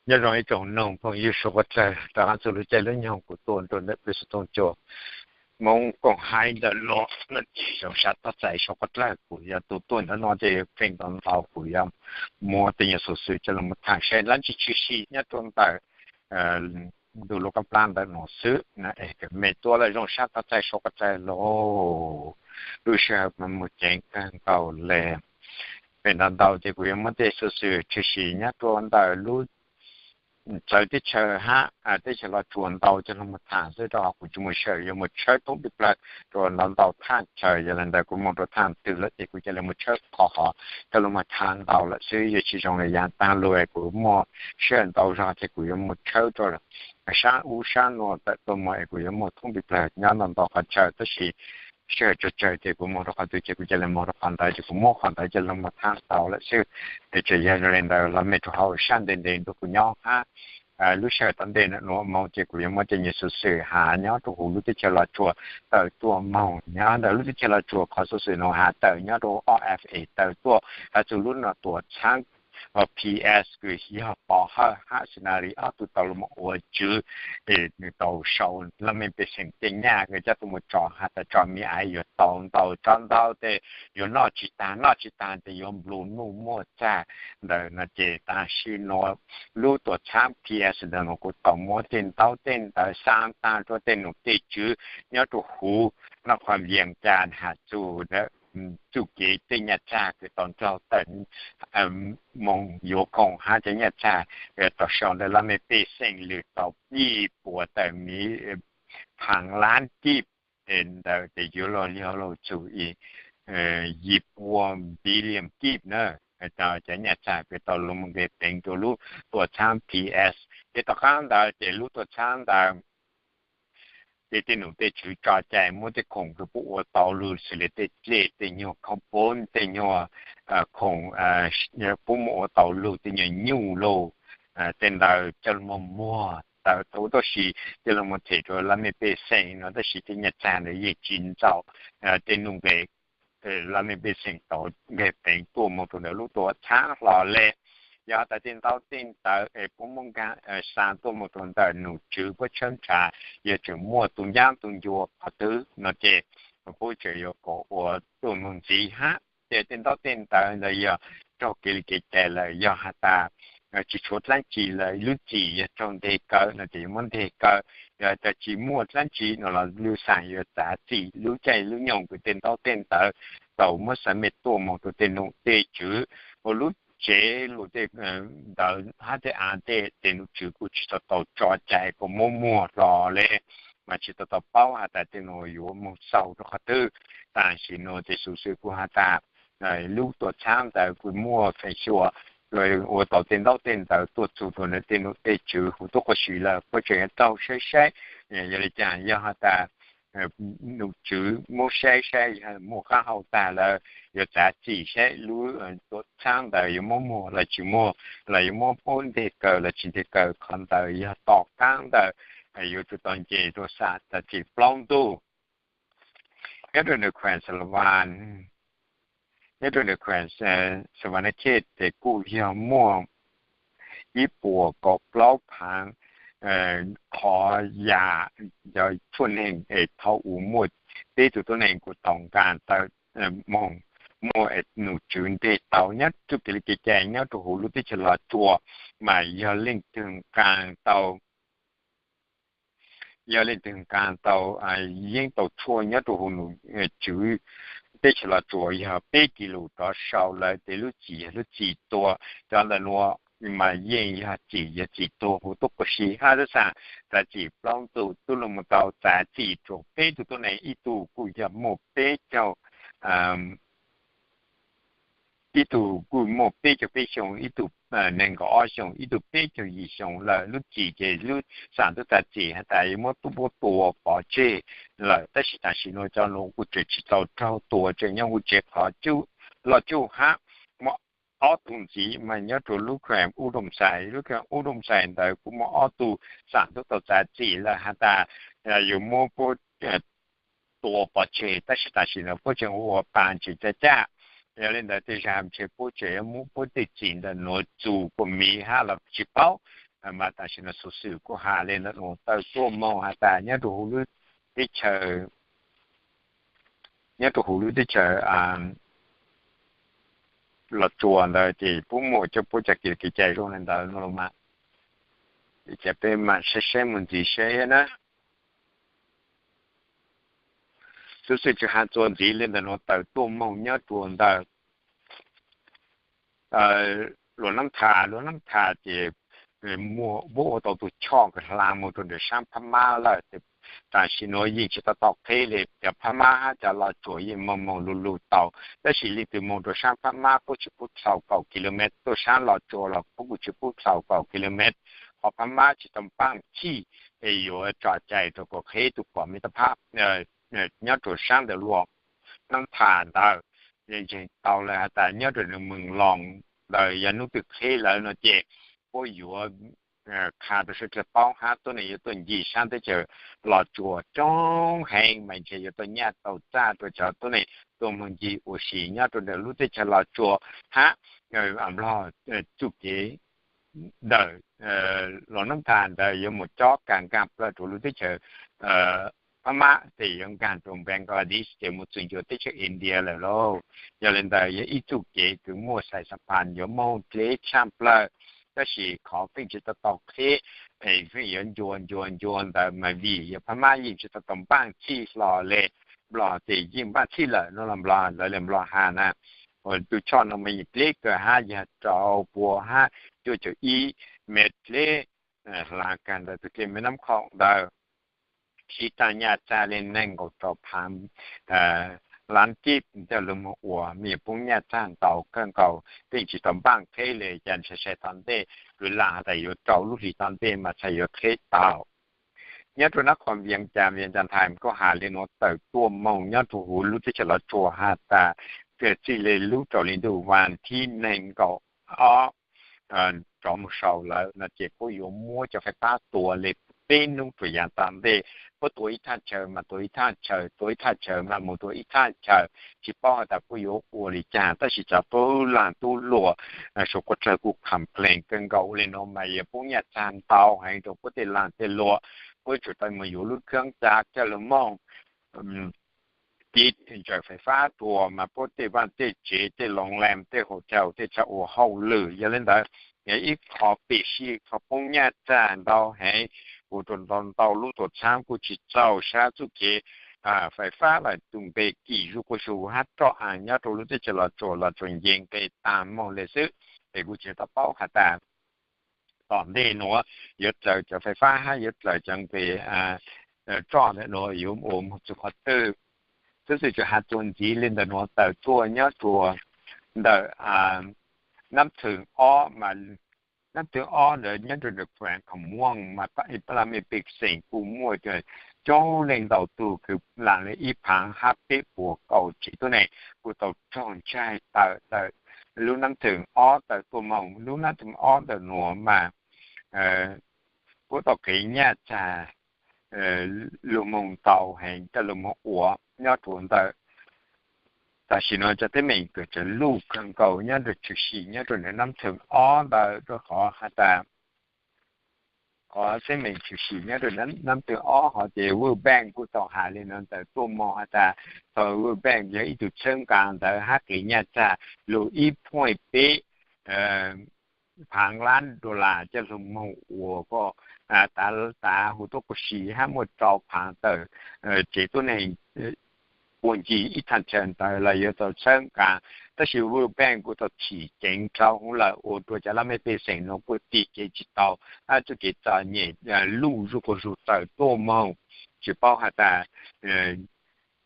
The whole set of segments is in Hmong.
Nyob zoo ib tsoom noog phooj ywg suav quav dlawg rov qab txug lub caij lub nyoog kuv tuaj nrug ntawm peb suav tooj cua Moob koom haib ntawm no, no ces zoo sab tab txais suav quav dlawg kuv yuav tus tuaj ntawm no ces feem ntau ntau kuv yuav muab tej nyuag xov xwm coj los tham saib dlaab tsi tshwm sim nyob rua ntawm ntu lub kab plab ntawm no xwb. Mej tuaj lawm zoo sab tab txais suav quav dlawg lauj, lub sij hawm mas muaj ceev kawg nkaus le. Feem ntau ntau ces kuv yuav muab tej xov xwm tshwm sim nyob rua ntawm lub txawv teb chaws hab teb chaws Los Tsuas ntau coj los tham xwb rau qhov kuv tsis muaj sij hawm yuav mus tshawb thoob tib plawg rua ntau ntau thaj chaw. Yog le ntawd kuv moog rua thaj twg lawm ces kuv ca le mus tshawb qhov qhov coj los tham ntau lawm xwb. Yog tsis zoo le yav taag lug es kuv muaj sij hawm ntau zog ces kuv yuav mus tshawb rua sab ub sab nuav tawm tuaj moog es kuv yuav muaj thoob tib plawg nyob ntau ntau qhov chaw, tab sis sij hawm tsawg tsawg ces kuv moog rua qhov twg ces kuv ca le moog rua qhov ntawd ces kuv muab qhov ntawd coj los tham ntau lawm xwb. Es tseem yog le ntawd los mej rua hauv sab ntev ntev nrug kuv nyob hab lub sij hawm tom ntej nuav moog ces kuv yuav muab tej nyuag xov xwm has nyob rua huv lub teb chaws Los Tsuas tawm tuaj moog. Nyob ntawm lub teb chaws Los Tsuas qhov xov xwm nuav has tawm nyob rua O F A tawm tuaj has txug lub nuav tuam txhaab P S kws yog Pov Hawj hab Sinali ob tug tau lug moog ua tswv, nws tau sau laj mej pej xeem tej nyaj kws coj tuaj mus tso has tas tso mi ais yuav tau ntau tsob ntau tej, yuav noj tsis taag noj tsis taag tes yuav nplua nuj muaj txag ntawd no ces tam sim nuav lub tuam txhaab P S ntawd mas kuv tau muab tej ntaub tej ntawv xa taag rua tej num tej tswv nyob rua huv noj qhov Vias Cas has txug txuj kev tej nyaj txag kws tau nraug tawm moog yuav khoom hab tej nyaj txag tau sau ntawm laj mej pej xeem lwm tau ib puas tawm mi phaav lab kib ntawd tes yuav luag li luag txug yim pua billion kib na. Cov nyaj txag kws tau lug moog nqeg peev rua lub tuam txhaab P S ces tom qaab ntawd ces lub tuam txhaab ntawd ces tej num tej tswv tso cai muab tej khoom kws puab ua tau lug xws le tej dlej tej nyuag khoom poob tej nyuag khoom puab muab ua tau lug tej nyuag nyuj lug tej ntawd coj lug muag muag tawm tuaj tab sis coj lug muag them rua laj mej pej xeem no tab sis tej nyaj txag ntawd yeej tsis ntxaus tej num nqe laj mej pej xeem tau nqeg peev tuaj moog rua ntawm lub tuam txhaab hlo le. Yog has tas tej ntaub tej ntawv es puab muab nkaag xa tuaj moog rua ntawm num tswv puab tshawb nrhav yog tseem muaj tus ncaab tus ncua qhov twg no ces puab tseem yuav kom ua tuaj moog ntxiv hab. Ces tej ntaub tej ntawv ntawd yog raug kev li kev cai lawm, yog has tas tsis tshuav dlaab tsi lawm, lub txim yog raug nteg kaw no ces yuav muab nteg kaw, yog has tas tsis muaj dlaab tsi no los lub xaam yuav txav txim. Lub caij lub nyoog kws tej ntaub tej ntawv tau muab xa mej tuaj moog rua tej num tej tswv ua lub tsev lug tej ntawv hab tej av tej tes num tswv kuj tsis tau tau tso cai kuj muab muag hlo le, mas tsis tau tau paub has tas tej nuav yuav moog xaus rua qhov twg. Tam sim nuav ces xuv xwm kuj has tas lub tuam txhaab ntawd kuj muaj feem xyuam ua tau tej ntaub tej ntawv tuaj txug rua ntawm tej num tej tswv huv tub quas si lawm, puab tseem yuav taug saib saib yog le caag, yog has tas num tswv muab saib saib yog muaj qaab hau tag lawm yuav txav txim saib lub tuam txhaab ntawd yuav muab muag los tsis muag, los yuav muab puab nteg kaw los tsis nteg kaw. Qhov ntawd yog tom qaab ntawd yuav tsum tau nce rua xaam txav txim plaub ntug. Nyob rua nws khueem Xalavas, nyob rua nws khueem Xavanakhet ces kuj yog muaj ib puas kaum plaub phaav qhov yam cov tshuaj neeg es thaum ub muaj peb tug tuab neeg kuj tau nqaa tawm moog muaj num tswv nteg tau nyob txuj kev li kev cai nyob rua huv lub teb chaws Los Tsuas, mas yog leej twg nqaa tau yog leej twg nqaa tau yeeb tau tshuaj nyob rua huv num tswv teb chaws Los Tsuas yog peb kis lus rov sau lawm tes lub txim yog lub txim tuag. Cov ntawm nuav mas yeej yog txim yog txim tuag huv tub quas si hab tub xaam txav txim plaub ntug tub lug moog tau txav txim rua peb tug tuab neeg, ib tug kuj yog muaj peb caug ib tug kuj muaj peb caug peb xyoo, ib tug nees nkaum ob xyoo, ib tug peb caug yim xyoo lawm. Lub txim ces lub xaam tub txav txim has tas yuav muab tub puab tua pov tseg lawm, tab sis tam sim nuav cov nuav kuj tseem tsis tau raug tua, tseem nyob huv tsev qhov loj cuj hab. Muaj ob tug ntxiv mas nyob rua lub khueem Ub Doom Xais, lub khueem Ub Doom Xais ntawd kuj muaj ob tug xaam tub tau txav txim lawm has tas yuav muab puab tua pov tseg, tab sis tam sim nuav puab tseem ua pa ntsis caj caj. Yog le ntawd tej zag ntshe puab tseem yuav muab puab tej txim ntawm nuav txus kuas miv hab los tsis paub. Mas tam sim no xuv xwm kuj has le ntawm nuav tawm tuaj moog has tas nyob rua huv lub teb chaws, nyob rua huv lub teb chaws Los Tsuas ntawd ces puab muaj coj puab cov kev cai zoo le ntawd no los mas, ces peb mam saib saib mus ntxiv saib na. Xuv xwm tsi has txuas ntxiv le ntawm nuav tawm tuaj moog nyob rua ntawm Luas Nab Thas. Luas Nab Thas ces muaj puab ua tau tug choj kws hla moog rua ntawm saab Phab Mab lawm. Tam sim nuav yeej tsi tau tau qheb le, cov Phab Mab hab cov Los Tsuas yeej moog moog lug lug tau, tab sis leej twg moog rua saab Phab Mab puab tsi pub dlhau kaum kilomev, tuaj saab Los Tsuas los puab kuj tsi pub dlhau kaum kilomev. Qhov Phab Mab tsi tau npaaj txhij es yuav tso cai rua kuas qheb tug pom mej tau phab nyob rua saab ntawm Luas Nab Thas ntawd. Ntseeg tau lawm has tas nyob rua nws Mees Loos ntawd yog nub twg qheb lawm no ces puab yuav qha rua suav dlawg paub hab tuab neeg yuav tuaj ncig saab teb chaws Los Tsuas coob heev mas ntshe yuav tuaj nyaj tau txaj rua cov tuab neeg tuaj moog ncig ua si nyob rua ntawm lub teb chaws Los Tsuas hab Nplog. Txuj kev ntawm Luas Nab Thas ntawd yuav mus cob kaag nkaag plawg rua lub teb chaws Phab Mab tes yuav nkaag rua Bangladesh ces mus txug ncua teb chaws India lawm lauj. Yog le ntawd yog ib txuj kev kws muaj xais xas phas yuav moog dleb tshaaj plawg, tab sis qhov pheej tsi tau tau qheb es pheej yuav ncua ncua ncua ntawd mas vim yog Phab Mab yeej tsi tau tau npaaj txhij hlo le. Nplog tes yeej npaaj txhij lawm no los Nplog, lawv le Nplog has na, tug choj no mas yeej dleb kawg hab yog rau pua hab cuaj caum ib mev dleb, hla kag ntawm tug kev mej nab khoom ntawd, sib taag nyaj txag le neeg nkaum rau phaav lab kib coj lug moog ua, mej yuav poob nyaj txag ntau kawg nkaus, pheej tsi tau npaaj qheb le. Ca ntshai sai tom ntej kwv lam has tas yuav rau lub hli tom ntej mas txhaj yuav qheb tau. Nyob rua nab qhov Vias Cas, Vias Cas Times kuj has le nuav tawm tuaj moog nyob rua huv lub teb chaws Los Tsuas has tas txij le lub rau le ntuj vas thib neeg nkaum ob rov moog sau lawm no ces puab yuav muab cov fais fab tua le peb nub rua yaav tom ntej. Puab tua ib thaj chaw mas tua ib thaj chaw, tua ib thaj chaw mas mus tua ib thaj chaw, tsi paub has tas puab yuav ua le caag, tab sis cov tub laag tub luam suav quas dlawg kuj complain kawg nkaus le nuav mas yuav poob nyaj txag ntau heev rua puab tej laag tej luam. Puab tsum tau moog yuav lub khab ca coj lug moog kev ntsaws fais fab rua mas puab tej vaaj tej tsev tej loo lam tej hotel tej txhaj ua hauj lwm. Yog le ntawd, yog ib qho pim sij qho poob nyaj txag ntau heev, ua rua ntau ntau lub tuam txhab kuj tsi txaus sab txuj kev fais fab lawm tus npe kim zuj quas zug hab roj aav nyob rua lub teb chaws Los Tsuas los tsuas nce nqe taag moog le xwb. Es kuj tsi tau paub has tas tom ntej nuav yuav dlaws cov fais fab hab yuav dlaws cov nqe roj ntawm nuav yuav ua moog txug qhov twg. Xov xwm tseem has txuas ntxiv le ntawm nuav tawm tuaj nyob rua ntawm Nab Thwm ob mas, Nab Thwm ob ntawd nyob rua ntawm Khuam Kham Muam mas pab laj mej pej xeem kuj muaj coob leej ntau tug kws laag le ib phaav hab peb puas kaum tsev tuab neeg kuj tau raug ntshai tawm ntawm lub Nab Thwm ob tawm tuaj moog. Lub Nab Thwm ob ntawm nuav mas puab tau qev nyaj txag lug moog ntau heev coj lug moog ua nyob rua ntawm. Tam sim nuav cov teeb meem kws tseem luj kawg nkaus nyob rua tshwm sim nyob rua ntawm Nab Thwm ob ntawd rua qhov has tas qhov teeb meem tshwm sim nyob rua Nab Thwm ob hov ces World Bank kuj tau has le nuav tawm tuaj moog has tas thaum World Bank yog ib tug txhawb nqaa ntawd hab qev nyaj txag lug ib point peb phaav lab dollar coj lug moog ua ko tav huv tuab qua si hab muaj rau phaav tawm tsev tuab neeg puag ncig ib thaj chaw ntawd los yuav tau txhawb nqaa. Tab sis World Bank kuj tau thim ceev dhau hwv lawm ua rua cov laj mej pej xeem nuav kuj tig kev tsi tau hab txuj kev txom nyem luj zuj quas zug tawm tuaj moog. Tsi paub has tas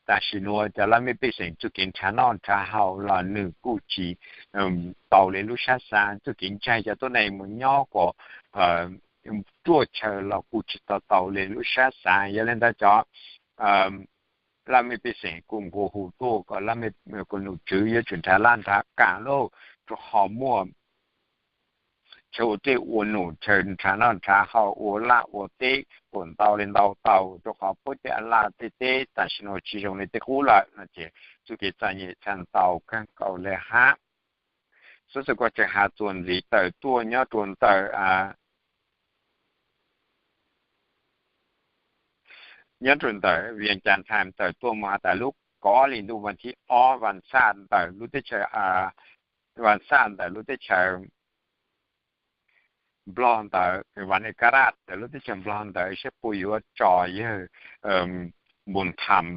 tam sim nuav cov laj mej pej xeem txuj kev nrhav noj nrhav haus los nwg kuj tsi tau le lub sab xaav. Txuj kev ntsaig cov tuab neeg moog nyob kuas ruaj chaw los kuj tsi tau tau le lub sab xaav. Yog le ntawd cov laj mej pej xeem kuj nqua hu tuaj kom laj mej kuas nom tswv yuav tsum nrhav laj nrhav kaam lauj, rua qhov muaj chaw ua teb ua num, chaw nrhav noj nrhav haus, ua laj ua teb kuas ntau le ntau tau, rua qhov puab tej laj tej teb tam sim nuav tsi zoo le tej qub lawm no ces txuj kev txom nyem txhaj ntau kawg nkaus le hab. Xov xwm kuj tseem has txuas ntxiv tawm tuaj nyob rua ntawm nyob rau ntawm Vias Cas Times tawm tuaj mus has tas lub kaum ob hli ntuj vas thib ob vas xaj ntawm lub teb chaws, vas xaj ntawm lub teb chaws Nplog ntawd, vas ne ka raj ntawm lub teb chaws Nplog ntawd saib puas yuav tso yawg Npus Tham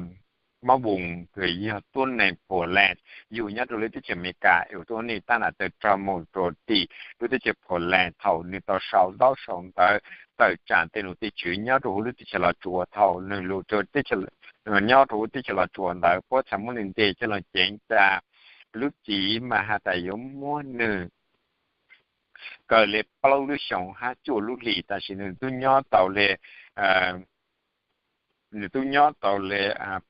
Mab Voos, yog tuab neeg Poland yug nyob rau lub teb chaws Amelikas, ua tuab neeg thab nam tawg rog mus rau tim lub teb chaws Poland thaum nws tau sau ntaub sau ntawv tawm tsam tej nom tej tswv nyob rau hauv lub teb chaws Los Tsuas. Thaum nws los rau teb chaws, nyob rau hauv teb chaws Los Tsuas ntawd puab txhad muab nws ntes coj los ceev tas lub txim mas has tas yuav muab nws kaw li plaub lub xyoos hab cuaj lub hlis, tab sis nws twb nyob tau li, nws twb nyob tau li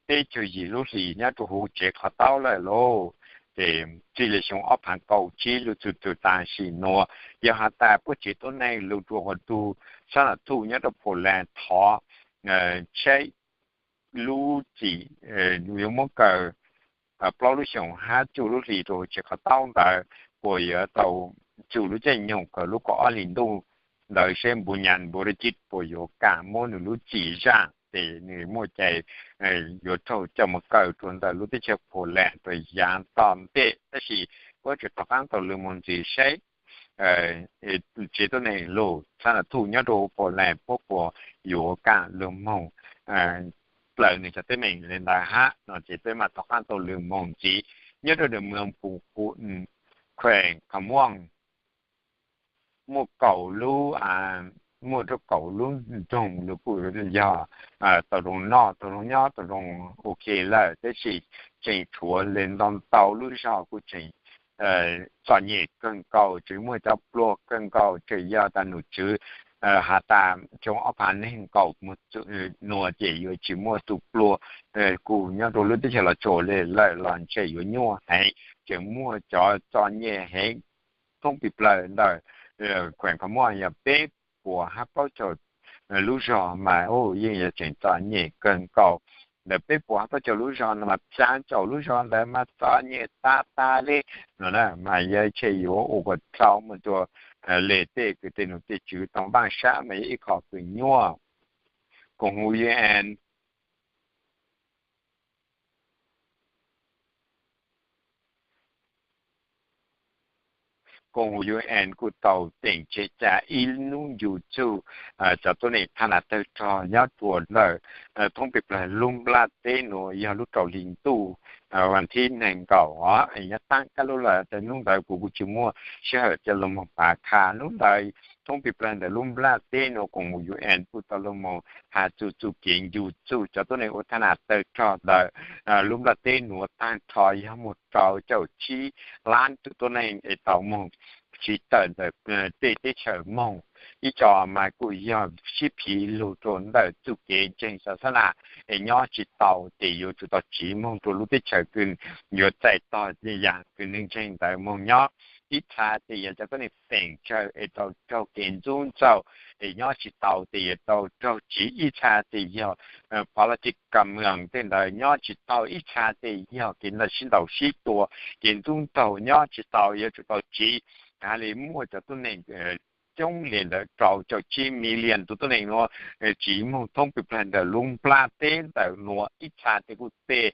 peb caug yim lub hlis nyob rau hauv tsev qhov taub lawm lauj. Ces txij li xyoo ob phav kaum tsib lug txug txug tam sim nuav, yog has tas puab tsev tuab neeg lug rua qhov tug xab nam thuj nyob rau Poland thov saib lub txim yuav muab kaw plaub lub xyoos hab cuaj lub hlis rua tsev qhov taub ntawd puas yuav tau txug lub caij nyoog kaw lub kaum ob hlis ntuj ntawd saib Npus Nyas Npus Raj Txib puas yuav kam muab nws lub txim zaaj, ces nws muaj cai yuav raug coj mus kaw rua ntawm lub teb chaws Poland rua yaav tom ntej. Tab sis puab tseem rov qaab tau lug moog ntxiv saib tsev tuab neeg lug xab nam thuj nyob rua Poland puab puas yuav kam lug moog plaws nws cov teeb meem li ntawd hab no. Ces peb mam rov qaab tau lug moog ntxiv. Nyob rua ntawm moos Pus Kuj, Kheem Kha Muaj muaj kaum lub, muaj rua kaum lub nroog lug kuj yog tau zoo noj tau zoo nyob tau zoo ok lawm, tab sis tseem tshuav li ntau ntau lub zog kuj tseem txom nyem kawg nkaus, tseem muaj cov pluag kawg nkaus, tseem yog tas nom tswv has tas xyoo ob phav neeg nkaum moog nuav ces yuav tsi muaj tug pluag kuj nyob rua lub teb chaws Los Tsuas li lawm los ntshe yuav nyuaj heev, tseem muaj cov txom nyem heev thoob pis plawg ntawm Kheem Kha Muaj yog peb puas hab plaub caug lub zog mas yeej yog tseem txom nyem kawg nkaus. Ntawm peb puas hab plaub caug lub zog no mas xyaa caum lub zog ntawd mas txom nyem tag tag li no na, mas yog ntshe yuav ua kom tau moog rua le tej kws tej nom tej tswv tau npaaj sab mas yog ib qho kws nyuaj. Koom huv UN, koom huv UN kuj tau teem tseg ca ib nub ncu txug cov tuab neeg thab nam tawg rog nyob rua ntawm thoob pis plawg lub nplaj teb nuav yog lub rau hli ntuj vas thib neeg nkaum os, nyob taab kab lub lawm. Tes nub ntawd kuv kuj tsi muaj sij hawm ca lug moog pav qha nub ntawd. Thoob pis plawg ntawm lub nplaj teb nuav koom huv UN kuj tau lug moog has txug txuj kev ncu txug cov tuab neeg ua thab nam tawg rog ntawm lub nplaj teb nuav taag nrho yog moog rau caum tsib lab tug tuab neeg es tau moog tsiv tawm ntawm tej teb chaws moog. Ib co mas kuj yog sib phiv lug rua ntawm txuj kev ntseeg xa xab nam es nyob tsi tau tes yuav tsum tau tsiv moog rua lub teb chaws kws yuav txais tog yaam kws nwg ntseeg ntawd moog nyob. Ib txha tes yog cov tuab neeg peem tsawg es tau raug kev ntxub ntxaug es nyob tsi tau tes yuav tau raug tsiv. Ib txha tes yog political mweem tej ntawd nyob tsi tau. Ib txha tes yog kev ntawd sib ntaus sib tua, kev ntxub ntaug nyob tsi tau yuav tsum tau tsiv. Has le muaj cov tuab neeg coob le ntawm rau caum tsib million tug tuab neeg nuav tsiv moog thoob pis plawg ntawm lub nplaj teb ntawm nuav. Ib txha tes kuj tej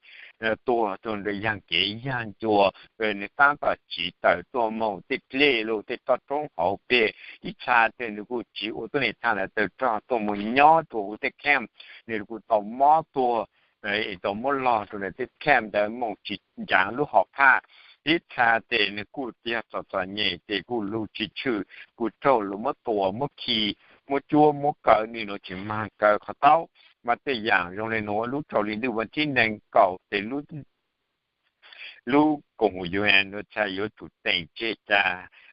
tuag rua ntawm yaag kev yaag ncua, nwg taab tom tsiv tawm tuaj moog tej dlej lug tej toj roob hauv peg. Ib txha tes nwg kuj tsiv ua tuab neeg thab nam tawg rog tuaj moog nyob rua huv tej camp, nwg kuj tau mob tuag es tau muab log rua ntawm tej camp ntawd moog tsi ncav lub hom phaj. Ib txha tes nwg kuj yog txom txom nyem tes kuj lug tsi tshwm, kuj raug lug muab tua muab khi, muab cuab muab kaw, nwg nuav tseem maag kaw qhov taub. Mas tej yaam zoo le nuav lub rau hli ntuj vas thib neeg nkaum tes lub, lub koom haum UN nuav txhad yuav tsum teem tseg ca,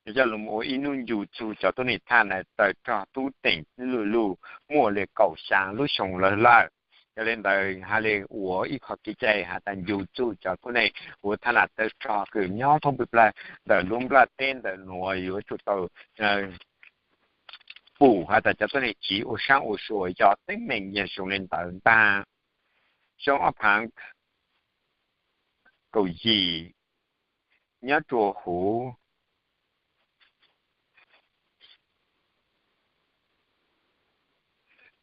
coj lug ua ib nub ncu txug cov tuab neeg thab nam tawg rog tub teem lug lug muaj le kaum xyaa lub xyoo lawm lawm. Yog le ntawd has le ua ib qho kev cai has tas ncu txug cov tuab neeg ua thab nam tawg rog kws nyob thoob pig plawg ntawm lub nplaj teb ntawm nuav yuav tsum tau pum has tas cov tuab neeg tsiv ua saab ua sua yog teeb meem yog zoo le ntawd ntag. Xyoo ob phaav kaum yim nyob rua huv,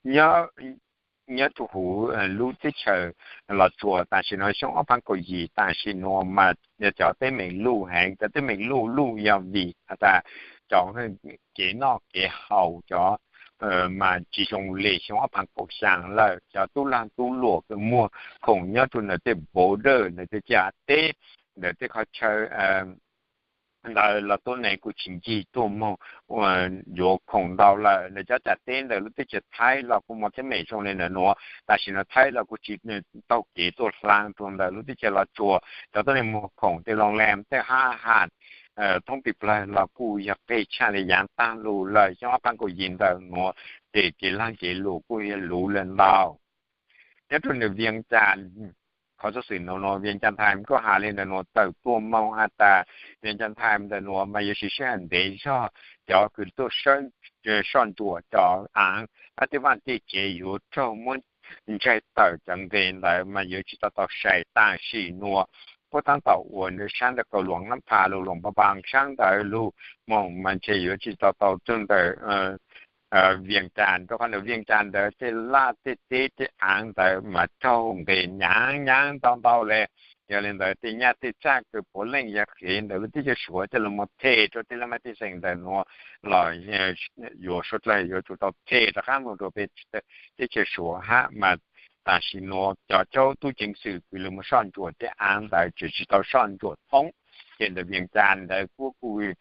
nyob nyob rua huv lub teb chaws Los Tsuas tam sim nuav xyoo ob phav kaum yim tam sim nuav mas cov teeb meem luj heev, cov teeb meem luj luj yog vim has tas cov kev noj kev haus cov mas tsi zoo le xyoo ob phav kaum xyaa lawm. Cov tub lag tub luam kws muag khoom nyob rua ntawm tej border ntawm tej ciam teb, ntawm tej qhov chaw ntawd los tuab neeg kuj tsis ncig tuaj moog yuav khoom ntau lawm. Ntawm cov ciam teb ntawm lub teb chaws Thaib los kuj muaj teeb meem zoo le ntawm nuav. Tam sim nuav Thaib los kuj tsis taug kev tuaj hlaa rua ntawm lub teb chaws Los Tsuas. Cov tuab neeg muag khoom tej loo le tej hab has thoob pis plawg los kuj yog qeg tshaj le yaav taag lug lawm. Xyoo ob phav kaum yim ntawm nuav ces kev laag kev luam kuj yog luv le ntau. Nyob rua ntawm Vias Cas, qhov xov xwm nuav nuav Vias Cas Times kuj has le ntawm nuav tawm tuaj moog has tas Vias Cas Times ntawm nuav mas yuav siv sij hawm ntev zog cov kws tuaj soj ntsuam cov aav hab tej vaaj tej tsev yuav raug muab ntsaig tawm cov nqe ntawd mas yuav tsis tau tau sai tam sim nuav. Puab taab tom ua ntawm saab ntawm Kaus Luam Nab Pha lug Luam Pha Pha saab ntawd lug moog mas ntshe yuav tsis tau tau txug ntawm Vias Cas, rua qhov ntawm Vias Cas ntawd tej laj tej teb tej aav ntawd mas raug nqe nyaav nyaav ntau ntau le. Yog le ntawd tej nyaj tej txag kws puav leej yog qhev ntawm lub teb chaws Suav coj lug moog them rua tej laj mej pej xeem ntawm nuav los yuav suav dlawg yuav tsum tau them rov qaab moog rua peb teb chaws Suav hab mas tam sim nuav cov caub tub ceev xwm kws lug moog soj ntsuam tej aav ntawd tseem tsis tau soj ntsuam thoob. Ces ntawm Vias Cas ntawd puab kuj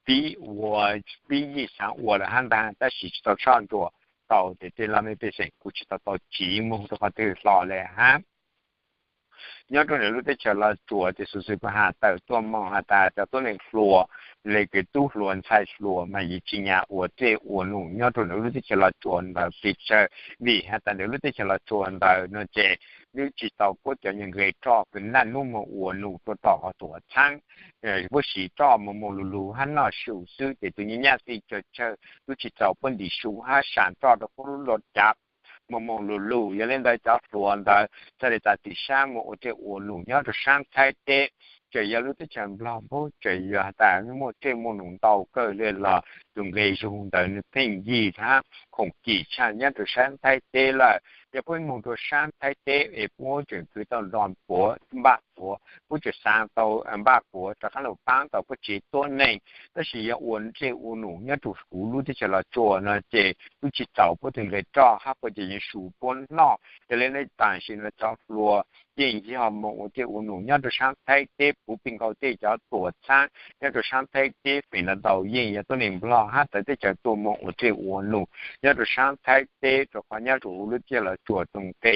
pib ua, pib yij xaav ua lawm hab ntag, tab sis tsis tau soj ntsuam tau ces tej laj mej pej xeem kuj tsis tau tau tsiv moog rua qhov twg hlo le hab. Nyob rua ntawm lub teb chaws Los Tsuas ces xuv xwm kuj has tawm tuaj moog has tas cov tuab neeg hluas le kws tub hluas ntxhais hluas mas yeej tsis nyam ua dlej ua num nyob rua ntawm lub teb chaws Los Tsuas ntawd pes tsawg, vim has tas ntawm lub teb chaws Los Tsuas ntawd no ces twb tsis tau puab cov nqe roj kws naj nub moog ua num rua tom qhov tuam txhaab. Puab siv roj moog moog lug lug hab noj su xwb ces tus nyuas nyaj txij cog tsawg tub tsis txaus puab ntim su hab sam roj rua puab lub laj cav moog moog lug lug. Yog le ntawd cov hluas ntawd txhaj le tas tim sab moog ua dlej ua num nyob rua saab Thaib teb. Tseem yog lub teb chaws Nplog puab tseem yog has tas muaj dlej muaj num ntau kawg le los tus nqe zug ntawd nwg pheej yig hab khoom kim tshaj nyob rua saab Thaib teb lawm. Yog puab moog rua saab Thaib teb es puab tseem khwv tau nroj puav npaj puav, puab tseem xaav tau npaj puav rov qaab lug paab tau puab tsev tuab neeg. Tab sis yog ua dlej ua num nyob rua huv lub teb chaws Los Tsuas no ces tub tsis txaus puab tus nqe roj hab puab ces yeej su puab noj. Yog le ntawd tam sim no cov hluas yeej yog moog ua dlej ua num nyob rua saab Thaib teb puv peg nkaus tej cov tuam txhaab nyob rua saab Thaib teb feem ntau ntau yeej yog tuab neeg Nplog hab txawv teb chaws tuaj moog ua dlej ua num nyob rua saab Thaib teb rua qhov nyob rua huv lub teb chaws Los Tsuas tus nqe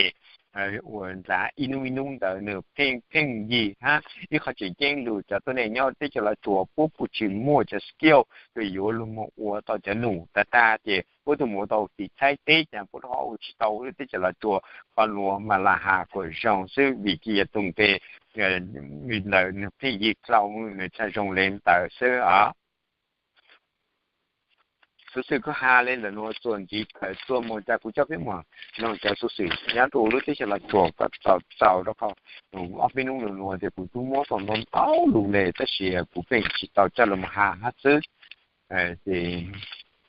ua ntxaav ib nub ib nub ntawd nwg pheej pheej yig hab ib qhov tseem ceeb lug cov tuab neeg nyob teb chaws Los Tsuas puab kuj tsis muaj cov skill kws yuav lug moog ua tau cov num tag tag ces puab tug moog ua tau tim Thaib teb ces puab rov ua tsis tau lub teb chaws Los Tsuas. Qhov nuav mas lam has kuas zoo xwb vim ces yog tus nqe ntawd nwg pheej yig dlhau nwg txhaj zoo le ntawd xwb os. Xuv xwm kuv has le ntawm nuav txuas ntxiv tawm tuaj moog tas kuv coj peb moog noog cov xuv xwm nyob rua lub teb chaws Los Tsuas kom txaus txaus rau qhov ob peb nub nuav ces kuv tub muab tau ntau ntau lug le tab sis kuv pheej tsis tau coj lug moog has hab xwb. Ces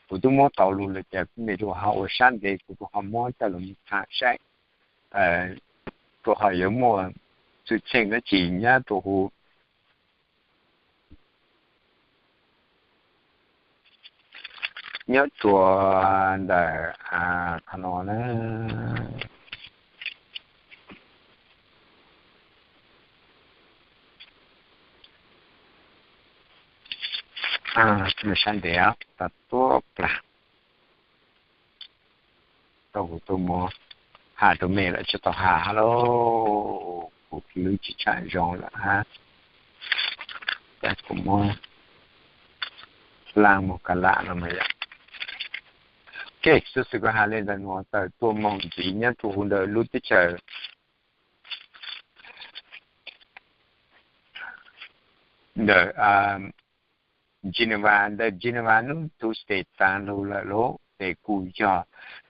kuv tub muab tau lug le ces mej tug ho ua sab ntev kuv tug ho muab coj lug moog has saib rua qhov yuav muaj txwm txheej dab tsi nyob rua huv nyob rua ntawm qhov no na. Sab ntev tas tuab plag tau kuv tug muab has rua mej lawm tsis tau has hab lauj, kuv lub tsis tshaj zoo lawm hab. Kuv muab laaj moog ka lam no mas yom. Ok, xuv xwm kuv has le ntawm nuav tawm tuaj moog ntxiv nyob rua huv ntawm lub teb chaws ntawm Geneva, ntawm Geneva nub Tuesday taag lug lawm lauj, ces kuj yog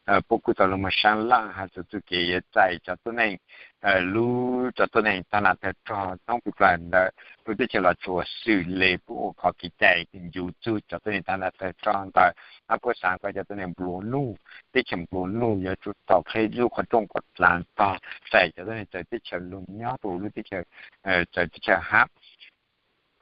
puab kuj tau lug moog saab laaj has txug txuj kev yuav txais cov tuab neeg, lub cov tuab neeg taag nam tawg rog thoob plawg ntawm lub teb chaws Los Tsuas xwm le puab ua qhov kev cai ncuv txug cov tuab neeg taag nam tawg rog ntawd, hab puab xaav kom cov tuab neeg nplua nuj, teb chaws nplua nuj yuav tsum tau qheb lub qhov rooj kom dlaav tog, txais cov tuab neeg txawv teb chaws lug nyob rua lub teb chaws, txawv teb chaws hab.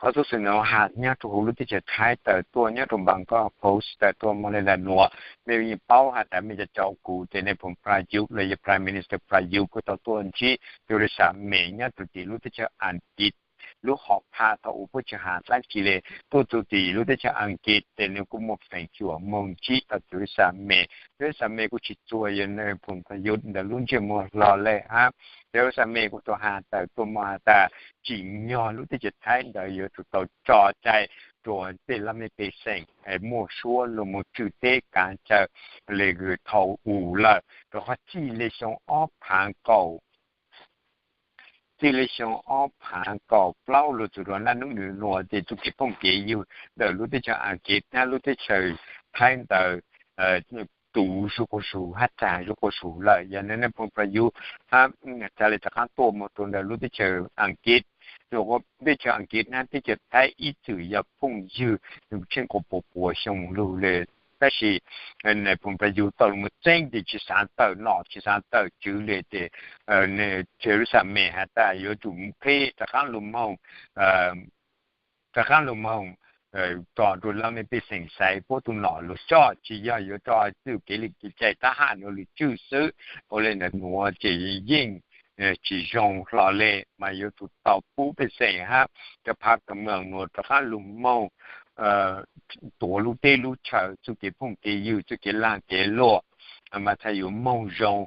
Qhov tub xwm nuav has nyob rua huv lub teb chaws Thaib tawm tuaj, nyob rua Bangkok Post tawm tuaj moog le ntawm nuav, mej yeej paub has tas mej cov caum kuv tes Nais Phoo Prayuth los yog Prime Minister Prayuth kuj tau tuaj ntsib Theresa May nyob rua tim lub teb chaws Ankit lub hom phaj thaum uas puab tsi has dlaab tsi le, tuaj txug tim lub teb chaws Ankit tes nwg kuj muaj feem xyuam moog ntsib tau Theresa May. Theresa May kuj tsi txuag yog Nais Phoo Prayuth ntawm lub ntsej muag hlo le hab. Theresa May kuj tau has tawm tuaj moog has tas tsim nyog lub teb chaws Thaib ntawd yuav tsum tau tso cai rua tej laj mej pej xeem muaj suab lug moog tswj teb kaav chaw le thaum u lawm, rua qhov txij le xyoo ob phaav kaum txij le xyoo ob phaav kaum plaub lug txug rua naj nub nwg nuav tes txuj kev phooj kev ywg ntawm lub teb chaws Ankit hab lub teb chaws Thaib ntawd tu zuj quas zug hab tsaag zuj quas zug lawm. Yog Nais Phoo Prayuth hab txhad le rov qaab tuaj moog rua ntawm lub teb chaws Ankit, teb chaws Ankit hab teb chaws Thaib ib txwm yog phooj ywg nwg tsheej quas puas puas xyoo lug le. Tab sis Nais Phoo Prayuth tau lug moog txeeb tes tsi xaav tawm nom tsi xaav tawm tswv le tes Theresa May has tas yuav tsum qheb rov qaab lug moog rov qaab lug moog tso rua laj mej pej xeem xaiv puab tug nom lug coj, tsi yog yuav tso txuj kev le kev cai tab ham nuav lug tswj xwb. Ua le ntawd nuav ces yeej tsi zoo hlo le, mas yuav tsum tau pub pej xeem hab cov phav kws mej nuav rov qaab lug moog tuav lub teb lub chaw, txuj kev phooj kev ywg, txuj kev laag kev luam, mas txhad yuav moog zoo.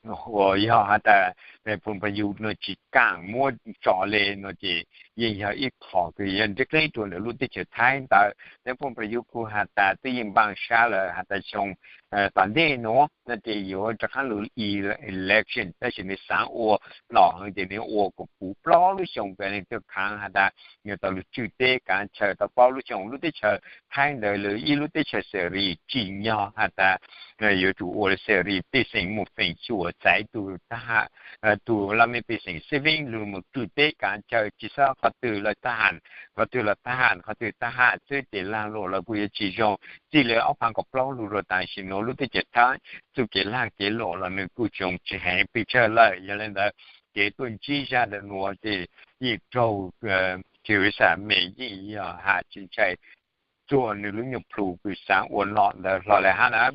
Yog has tas Nais Phoo Prayuth nuav tsi kaam muab tso le nuav ces yeej yog ib qho kws yog nrhiav qheb rua ntawm lub teb chaws Thaib ntawd. Nais Phoo Prayuth kuj has tas twb yeej npaaj sab lawm has tas xyoo tom ntej nuav nuav ces yuav rov qaab lug election, tab sis nwg xaav ua nom heev ces nwg ua kuas puv plaub lub xyoo kws nwg tau khaav has tas nwg tau lug tswj teb kaav chaw tau plaub lub xyoo. Lub teb chaws Thaib ntawd lawv ib lub teb chaws xeem ris tsim nyog has tas yuav tsum ua xeem ris, pej xeem muaj feem xyuam xaiv tug laj mej pej xeem xib fwb lug moog tswj teb kaav chaw, tsi xob qhov twg los tab ham, qhov twg los tab ham, qhov twg tab ham xwb ces laag luam los kuj yuav tsi zoo. Txij le ob phaav kaum plaub lug rua tam sim nuav lub teb chaws Thaib txuj kev laag kev luam los nwg kuj zoo tsi heev pes tsawg lawm. Yog le ntawd kev tuaj ntsib zaj ntawm nuav ces yeej raug Theresa May yeej yog has tsi ntshai txuag nwg lub nyuas plhu kws xaav ua nom ntawd hlo le hab na.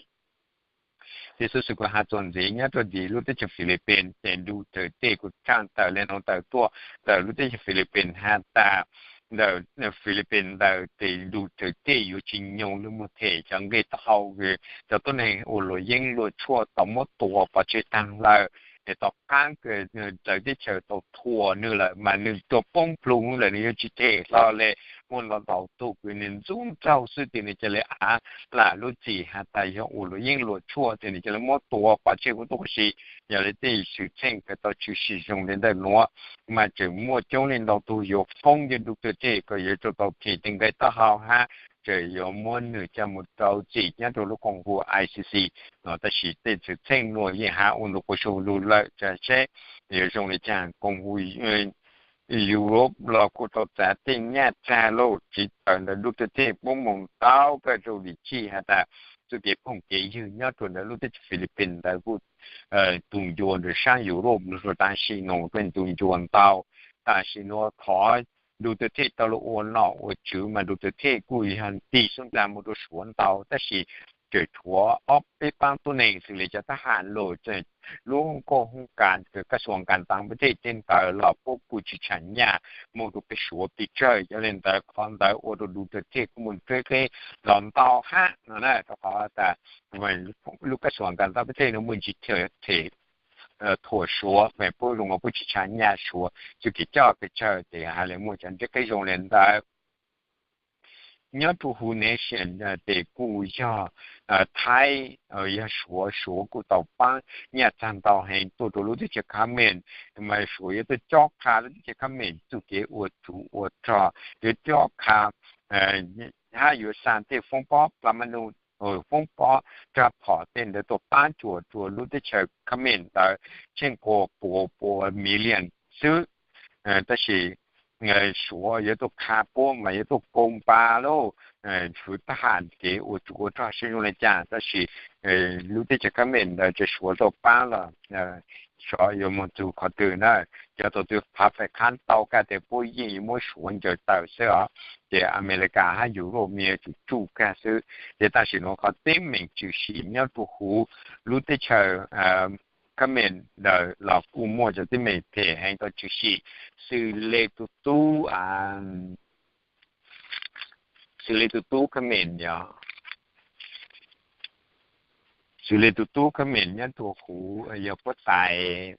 Ces xuv xwm kuv has txuas ntxiv nyob rua tim lub teb chaws Philippines ces Duterte kuj tsaam tawm le nuav tawm tuaj ntawm lub teb chaws Philippines has tas ntawm Philippines ntawd tes Duterte yuav tsi nyoo lug moog them cov nqe taub hau kws cov tuab neeg ua luam yeeb luam tshuaj tau muab tua pov tseg taag lawm, es tom qaab kws txawv teb chaws tau thuam nwg lawm mas nwg tuag poob plhu lawm nwg yuav tsi them hlo le. Muaj ntau ntau tug kws nwg ntxub nraug xwb tes nwg ca le av lam lub txim has tas yog ua luam yeeb luam tshuaj tes nwg ca le muab tua pov tseg kuj tuab si. Yog le tej xwm txheej kws tau tshwm sim zoo le ntawm nuav mas tseem muaj coob leej ntau tug yuav foob yog Duterte kom yuav tsum tau them tej nqe taub hau hab tseem yuav muab nwg coj moog rau txim nyob rua lub koom haum I C C no. Tab sis tej xwm txheej nuav yeej has ua ntu quas zoo lug lawm, tsa seb yuav zoo le caag. Koom haum Europe los kuj tau txav tej nyaj txag lauj, txiv tawm ntawm Duterte puab moog tau kawg rau lim txim has tas txuj kev phooj kev ywg nyob rua ntawm lub teb chaws Philippines ntawd kuj tu ncua ntawm saab Europe lug rua tam sim nuav kuj tu ncua ntau. Tam sim nuav thov Duterte tau lug ua nom ua tswv mas Duterte kuj yog tig xub ntaag moog rua Suav ntau, tab sis tseem tshuav ob peb paab tuab neeg xws le cov thab ham los lub nkauj hoob kas kws kaj xuam kas taas pab tej teb ntawd los puab kuj tsi tsham nyaj moog rua peb Suav pes tsawg. Yog le ntawd qhov ntawd ua rua Duterte kuj moog nrhiav qheb los ntau hab no na, rua qhov tas lub kaj xuam kas taas pab tej no muaj ntsis them thuam Suav mas puab zoo ua puab tsi tsham nyaj Suav txuj kev coj pes tsawg tes has le muaj cov nrhiav qheb zoo le ntawd. Nyob rua huv Nation tes kuj yog Thaib, yog Suav, Suav kuj tau paab nyaj txag ntau heev tuaj rua lub teb chaws Khmer, mas Suav yuav tuaj cob qha lub teb chaws Khmer txuj kev ua tsov ua rog, yuav cob qha hab yuav xa tej foob pob plas ma nus foob pob rab phom tej ntawd tuaj pab cuam rua lub teb chaws Khmer ntawd tsheej pua pua pua million xwb. Tab sis Suav yuav tuaj kha puab mas yuav tuaj koo pa lauj, fwv tab has kev ua tsov ua rog sib zoo le caag, tab sis lub teb chaws Khmer ntawd ces Suav tuaj pab los xyov yuav moog txug qhov twg na. Cov thaum twg phav fais qhab tau kag tes puab yeej yuav muab Suav ncaws tawm xwb os. Ces Amelikas hab Europe mas yuav tsum tsuj kag xwb. Ces tam sim nuav qhov teeb meem tshwm sim nyob rua huv lub teb chaws Khmer ntawd los kuj muaj cov teeb meem phem heev tau tshwm sim. Xws le tus tub, xws le tus tub Khmer, yog, xws le tus tub Khmer nyob rua huv yog huab tais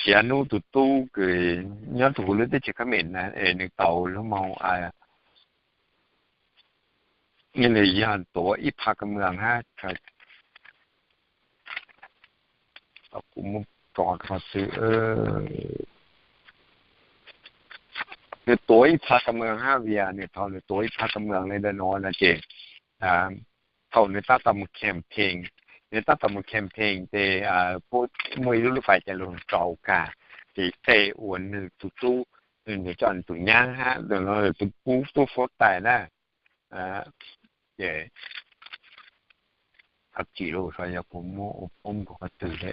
Xiav Nub tus tub kws nyob rua huv lub teb chaws Khmer na, es nws tau lub moog nws yog tuav ib phav ka mws hab, kuv muab tso rua xwb. Nws tuav ib phav ka mws hab, vim nws thaum nws tuav ib phav ka mws le ntawm nuav no ces thaum nws tab tom mus campaign, nws tab tom mus campaign ces puab muaj ib lub lub fais ces lug rau kag, ces tej uas nws tus tub, nws coj nws tus nyab hab tus pub tub huab tais na, ces tsis lug yog kuv muab ua poob rua qhov twg le.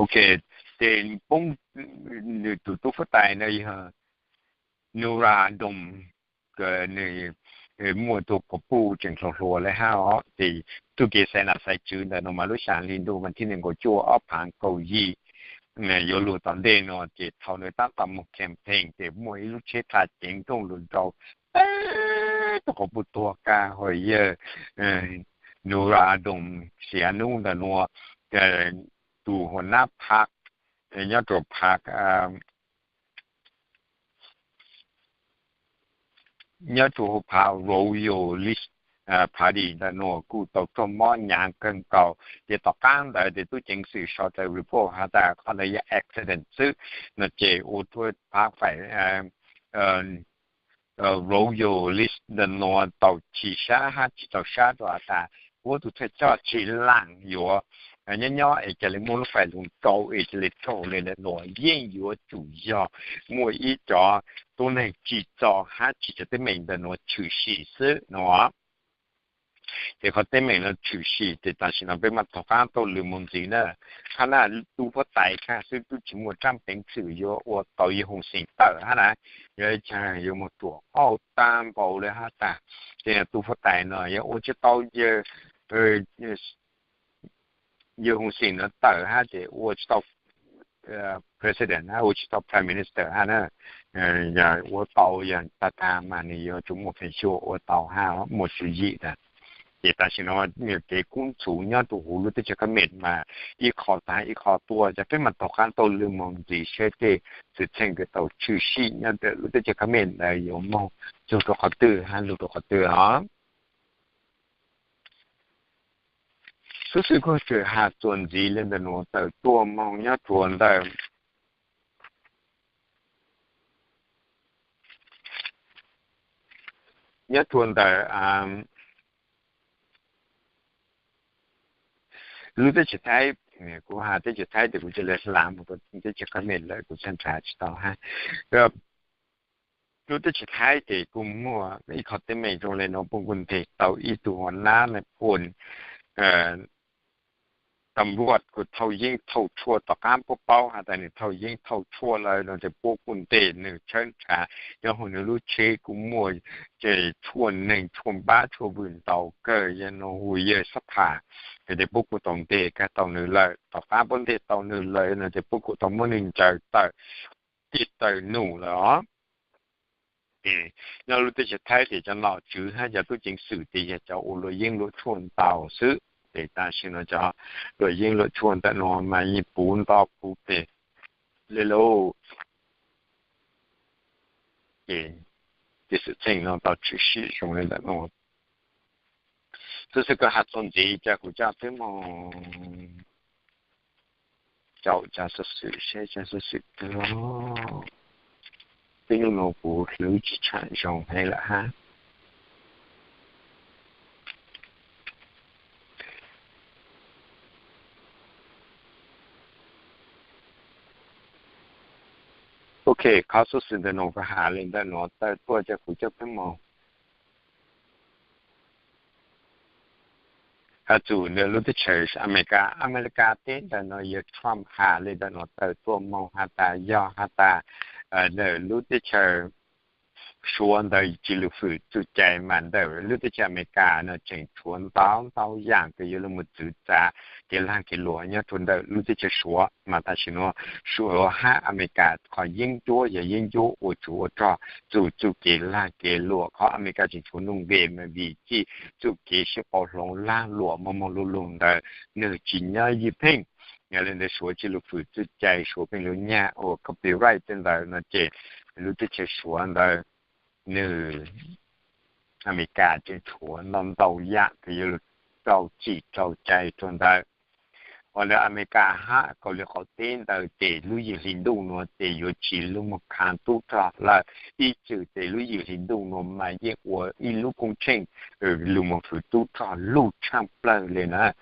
Ok, ces poob, nws tus tub huab tais na yog Nura Dom, nws muaj tug quas puj tseem hluas hluas le hab os. Ces tug kev xaiv nam xaiv tswv ntawm no mas lub xyaa hli ntuj vas thib nees nkaum cuaj ob phav kaum yim yuav lug tom ntej no ces thaum nws tab tom mus campaign ces muaj ib lub tsheb tha ceev nrooj lug nrau tug quas puj tuag kag, hos yawg Nura Dom Xiav Nub ntawm nuav, tus huas nab phav nyob rua phav nyob rua huv phav Royalist Party ntawm nuav kuj tau raug mob hnyav kawg nkaus. Ces tom qab ntawd ces tub ceev xwm sau tau report has tas qhov ntawd yog accident xwb no ces ua rua phav fais Royalist ntawm nuav tau chim sab hab tsis txaus sab rua has tas huab tus thawj coj tsis laam yuav nyob nyob es ca le muaj lub fais lug rau es ca le raug le ntawm nuav yeej yuav tsum yog muaj ib cov tuab neeg tsim txom hab tsim cov teeb meem ntawm nuav tshwm sim xwb no. Ces qhov teeb meem no tshwm sim ces tam sim no peb mam tom qab taug lw mus ntxiv na. Qhov na tub huab tais kag xwb tub tsis muaj tsab peev xwm yuav ua tau yawg Hoos Xeem tawm hab na. Yog ib txha yuav moog ruam auj tag npaum le hab tas, ces tub huab tais no yog ua tsis tau yawg Hoos Xeem no tawm hab ces ua tsis tau president hab ua tsis tau prime minister hab na. Yog ua tau yog tag tag mas nws yuav tsum muaj feem xyuam ua tau hab muaj tswv yim tas. Ces tam sim no kev kub ntxhuv nyob rua huv lub teb chaws Khmer mas ib qho tag ib qho tuaj, ces peb mam tom qab taug lw mus ntxiv saib tej xwm txheej kws tau tshwm sim nyob rua lub teb chaws Khmer ntawd yuav moog txug rua qhov twg hab lug rua qhov twg os. Xov xwm kuj tseem has txuas ntxiv le ntawm nuav tawm tuaj moog nyob rua ntawm, nyob rua ntawm lub teb chaws Thaib. Kuv has teb chaws Thaib ces kuv ca le hla mus rua teb chaws Khmer lawm kuv txhaj nrhav tsis tau hab. Lub teb chaws Thaib ces kuj muaj ib qho teeb meem zoo le nuav, puab kuj nteg tau ib tug huas nab ne pua tam luaj kuj thauj yeeb thauj tshuaj, tom qab puab paub has tas nwg thauj yeeb thauj tshuaj lawm no ces puab kuj nteg nwg tshawb nrhav nyob huv nwg lub tsheb kuj muaj ces tshuaj neeg tshuaj npab tshuaj vwm ntau kawg yog no hu yawg xab phas. Ces puab kuj tau nteg kag tau nwg lawm, tom qab puab nteg tau nwg lawm no ces puab kuj tau muab nwg ncaws tawm, tig tawm num lawm os. Ces nyob lub teb chaws Thaib ces cov nom tswv hab cov tub ceev xwm ces yog cov ua luam yeeb luam tshuaj ntau xwb. Ces tam sim no cov luam yeeb luam tshuaj ntawm no mas yeej puv nto puv peg le lauj. Ces tej xwm txheej no tau tshwm sim zoo le ntawm no. Xov xwm kws has txuas ntxiv ces kuv coj peb mus caum cov xov xwm seb cov xov xwm twg. Tib nub no kuv hlwv tsis tshua zoo heev lawm hab. Ok, qhov xov xwm ntawm no kuv has li ntawm no tawm tuaj rau kuv coj peb moog has txug ntawm lub teb chaws Amelikas. Amelikas teb ntawm no yog Trump has li ntawm no tawm tuaj moog has tas yog has tas ntawm lub teb chaws Suav ntawd tsi lug fwm txuj cai mas ntawm lub teb chaws Amelikas no tseem tshuav ntau ntau yaam kws yuav lug moog txwv txav kev laag kev luam nyob rua ntawm lub teb chaws Suav. Mas tam sim no Suav hab Amelikas qhov yeeb ncuab yog yeeb ncuab ua tsuv ua rog txug txuj kev laag kev luam. Qhov Amelikas tseem tshuav nuj nqes mas vim txij txuj kev sib pauv hloov laag luam moog moog lug lug ntawd nwg tsis nyob ywj pheej. Yog li ntawd Suav tsi lug fwm txuj cai, Suav pheej lug nyag ua copyright tej ntawd no ces lub teb chaws Suav ntawd nwg Amelikas tseem tshuav ntau ntau yaam kws yuav lug rau txim rau cai rua ntawd. Ua ntawd Amelikas hab Kaus Lim Qaum Teb ntawd ces lub ywj hli ntuj nuav ces yuav tsi lug moog khaav tub rog lawm, ib txwm ces lub ywj hli ntuj nuav mas yeej ua ib lub koob tsheej lug moog fwm tub rog luj tshaaj plawg le na.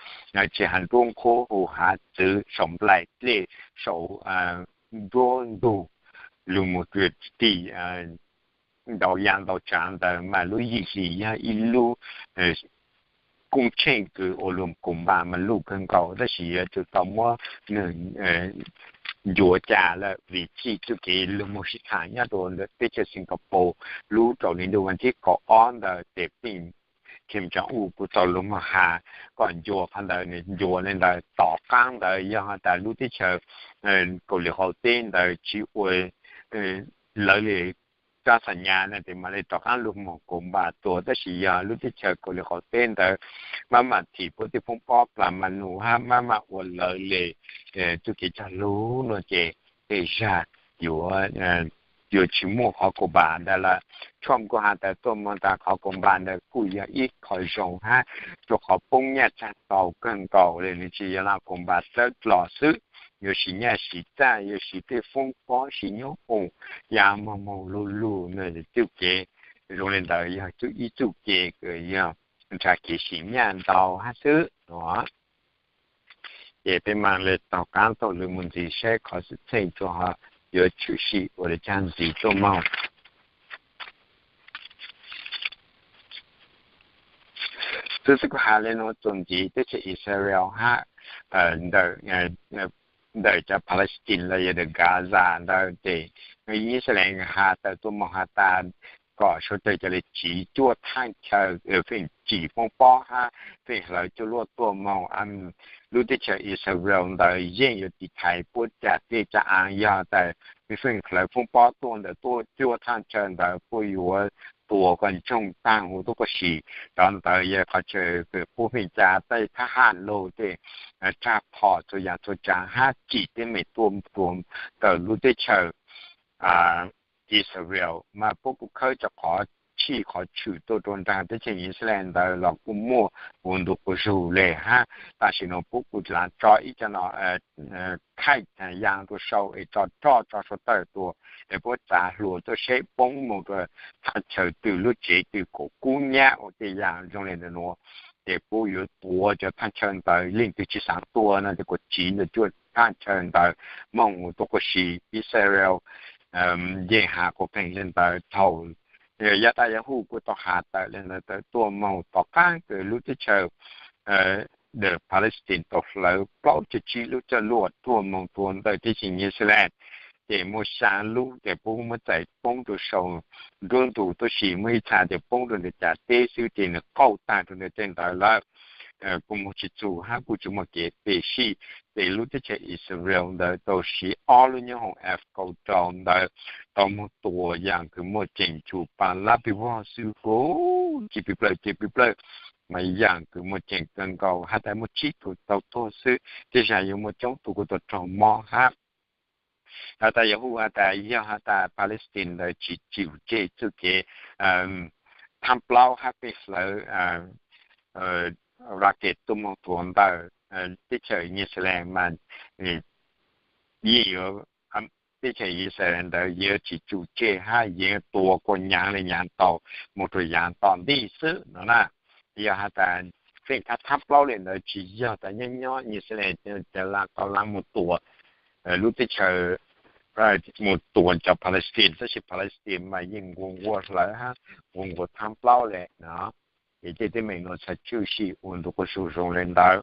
Tsi has nruab nqhuab, huv hav, txwv, sau nplaim dlej, sau nruab ntug, lug moog tim ntau yaam ntau tsaav ntawd mas lub ywj hli yog ib lub koob tsheej kws ua lug koom npas mas luj kawg nkaus, tab sis yuav tsum tau muab nwg ncuav cas lawm vim txij txuj kev lug moog sib thaam nyob rua ntawm teb chaws Singapore lub rau hli ntuj vas thib kaum ob ntawd ces pheej Kim Jong Un kuj tau lug moog has kom ncuav qhov ntawd, nws ncuav le ntawd. Tom qaab ntawd yog has tas lub teb chaws Kaus Lim Qaum Teb ntawd tsi ua lawv le rab xa nyas na tes mam le rov qaab lug moog koom npas tua, tab sis yog lub teb chaws Kaus Lim Qaum Teb ntawd maj mam thim puab tej foob pob plas ma nus hab maj mam ua lawv le txuj kev cog lug nuav ces tej zag yuav yuav tsi muaj qhov koom npas ntawd lawm. Trump kuj has tas tuaj moog tas qhov koom npas ntawd kuj yog ib qho zoo hab rua qhov poob nyaj tsaag tau kawg nkaus le, nws tsi yog lam koom npas dlawb dlog xwb, yuav siv nyaj siv txaj, yuav siv tej foob pob, siv nyoob hoom, ya moog moog lug lug nwg txuj kev. Zoo le ntawd yog ib txuj kev kws yog nrhav kev sim nyaj ntau hab xwb no. Ces peb mam le taug qaab taug lw moog ntxiv saib qhov xwm txheej tso yuav tshwm sim ua le caag ntxiv tuaj moog. Xwb xwb kuv has le nuav txuas ntxiv teb chaws Israel hab ntawm cov Palestine los yog ntawm Gaza ntawd ces Israel has tawm tuaj moog has tas kom suav dlawg ca le tsiv cuaj thaaj chaw, feem tsim foob pob hab feem hlawv cuaj luaj tuaj moog. Lub teb chaws Israel ntawd yeej yuav tiv thaiv puab caj teb caj aav, yog tas feem hlawv foob pob tuaj ntawd tuaj cuaj thaaj chaw ntawd puab yuav tua kom ntsoog taag huv tuab koj si. Cov ntawd yog qhov chaw puab feem ca tej thab ham lug tej raj phom txhua yaam txhua tsaav hab tsim teeb meem tuaj tua ntawm lub teb chaws Israel, mas puab kuj khawb cov qhov tshij qhov tshwm tuaj rua nraag teb chaws Israel ntawd los kuj muaj ua ntu quas zug le hab. Tam sim no puab kuj lav tso ib co no thaij yaa rua sau es tso roj tso suav tawg tua es puab txav hlua tuaj saib poob moog rua thaaj chaw twg lub tsev twg kuj kub nyab ua tej yaam zoo le ntawm nuav. Ces puab yuav tuav cov thaaj chaw ntawd, leej twg tsi xaav tua no ces kuas tsiv ntawm cuaj thaaj chaw ntawd moog ua tuab koj si. Israel yeej has quas pheej le ntawd thaum Yav tas Yahuv kuj tau has tawm le ntawd tawm tuaj moog tom qaab kws lub teb chaws ntawm Palestine tau hlawv plaub caug tsib lub coj luaj tuaj moog tua ntawm teb chaws Israel. Ces muaj xyaa lub ces puab muab txais poob rua sau nruab ntug tuab si, muaj ib txha ces poob rua ntawm cav teb xwb ces nws qauj taag rua ntawm tej ntawd lawm. Kuj moog tsi txug hab kuj tsi muaj kev pem sij. Ces lub teb chaws Israel ntawd tau siv ob lub nyoob hoom F kaum rau ntawd tau moog tua yaam kws muaj ceem tsum pa lab pig vog xwb, huv, ci pig plawg ci pig plawg, mas yaam kws muaj ceem kawg nkaus hab tas muaj tsib tug tau tuag xwb, tej zag yuav muaj coob tug kuj tau raug mob hab. Has tas Yahuv has tas yog has tas Palestine ntawd tsi tsim tseg txuj kev thaab plaub hab peb hlawv rocket tuaj moog tua ntawm teb chaws Israel mas yeej yuav teb chaws Yixalayees ntawd yeej tsis tsum tseg hab yeej tua kuas nyaav le nyaav tau moog rua yaav tom ntej xwb no na. Yog has tas feem thab thab plaub le ntawd tsis yog tas nyob nyob Yixalayees tau lab moog tua lub teb chaws, moog tua cov Palestine, tab sis Palestine mas yeej nquag nquag hlawv hab nquag nquag thab plaub le no. Ces tej teeb meem nuav txhaj tshwm sim ua ntu quas su zoo le ntawd.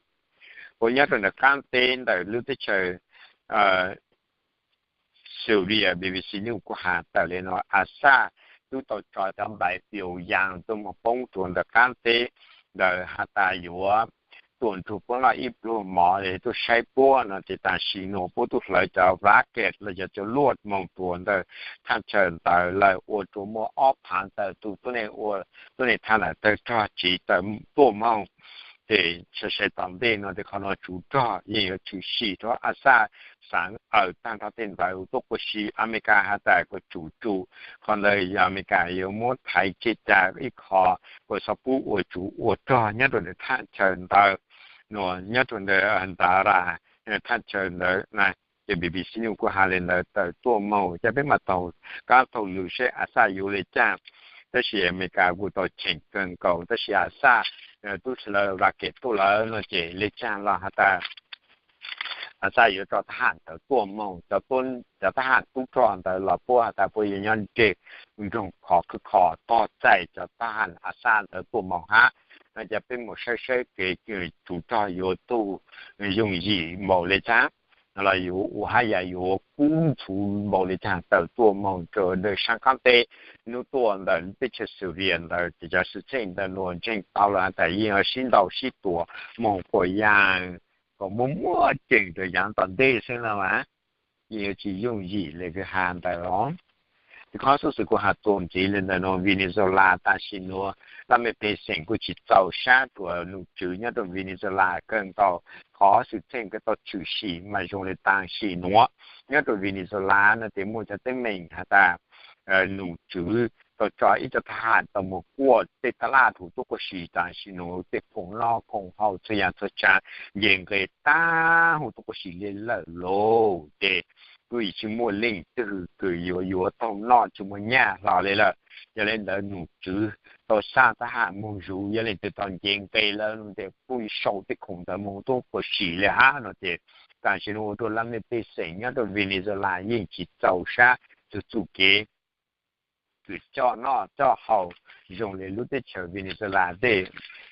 Ua nyob rua ntawm qaab teb ntawm lub teb chaws Syria, B B C News kuj has tawm le nuav, Assad tub tau tso cov npais pias yaas tuaj moog poob rua ntawm qaab teb ntawd has tas yuav tuam nrug puab noj ib pluag mov le tuaj saib puab no ces tam sim nuav puab tub hlawv cov rocket los yog cov luaj moog rua ntawm thaj chaw ntawd lawm ua rua muaj ob phaav tawm tus tuab neeg ua tuab neeg thab ntawm tawg rog tsiv tawm tuaj moog. Ces sai sai tom ntej no ces qhov no tsov rog yeej yuav tshwm sim rua Assad xaav awm taag nrho tej ntawd tuab quas si. Amelikas has tas kuas tsum tsum qhov ntawd yog Amelikas yuav muab thaiv tseg ca ib qho kuas txhob pub ua tsov ua rog nyob rua ntawm thaj chaw ntawd, nyob rua ntawm Daraa thaj chaw ntawd na. Ces B B C News kuj has le ntawd tawm tuaj moog ces peb maam taug qaab taug lug saib Assad yuav le caag. Tab sis Amelikas kuj tau cheem kawg nkaus tab sis Assad tub hlawv rocket tuaj lawm no ces le caag los has tas Assad yuav tso thab ham ntawd tuaj moog, cov thab ham tub rog ntawd los puab has tas puab yuav nyob ntseg nroog khov khwb kho tog txais cov thab ham Assad ntawd tuaj moog hab. No ces peb moog saib saib kev tsov rog yuav tug yooj yim npaum le caag no los yuav ua hab yam yuav kub ntxhuv npaum le caag tawm tuaj moog rua ntawm saab qaab teb nub tuaj ntawm teb chaws Syria ntawd ces cov xwm txheej ntawd luag ntseeg tau lawm has tas yeej yuav sib ntaus sib tua moog quas yaas kom muaj muaj ceem rua yaav tom ntej xwb no mas yeej yuav tsis yooj yim le kws has ntawd os. Ces qhov xuv xwm kuv has txuas ntxiv le ntawm nuav Venezuela tam sim nuav laj mej pej xeem kuj tsis txaus sab rua num tswv nyob rua Venezuela kawg nkaus. Qhov xwm txheej kws tau tshwm sim mas zoo le tam sim nuav nyob rua Venezuela no ces muaj cov teeb meem has tas num tswv tau tso ib co thab ham tau moog kuaj tej taj laj huv tuab quas si tam sim nuav tej khoom noj khoom haus txhua yaam txhua tsaav nce nqe taag huv tuab quas si le lawm lauj. Ces kuj tsis muaj leej twg kws yuav yuav taug noj tsis muaj nyaj hlo le lawm. Yog le ntawd num tswv tau xa thab ham moog zuv, yog leej twg tau nce nqe lawm no ces kuj sau tej khoom ntawd moog huv tuab quas si le hab no ces tam sim nuav ua rua laj mej pej xeem nyob rua Venezuela yeej tsis txaus sab txug txuj kev kws coj noj coj haus zoo le lub teb chaws Venezuela tej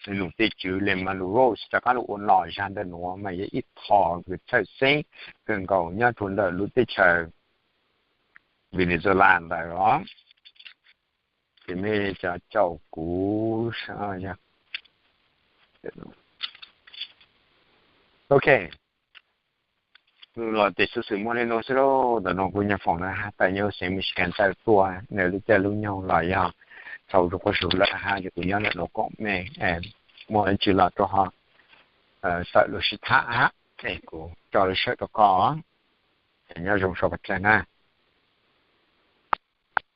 num tej tswv le Maduro rov qaab lug ua nom zag ntawm nuav mas yog ib qho kws txhawj xeeb kawg nkaus nyob rua ntawm lub teb chaws Venezuela ntawd os. Ces mej cov caum kuv, ok, los tes xuv xwm muaj le nuav xwb lauj. Ntawm nuav kuv nyuam foom na has tas nyob xeev Michigan tawm tuaj, nws lub caij lub nyoog los yog txaus rua quas su lawm hab, ces kuv nyob ntawm nuav koom mej, muaj ib tsw los rua ho tawm lug sib tham hab, es kuv tso lub sawm rua koj. Nyob zoo sau paj tsag na.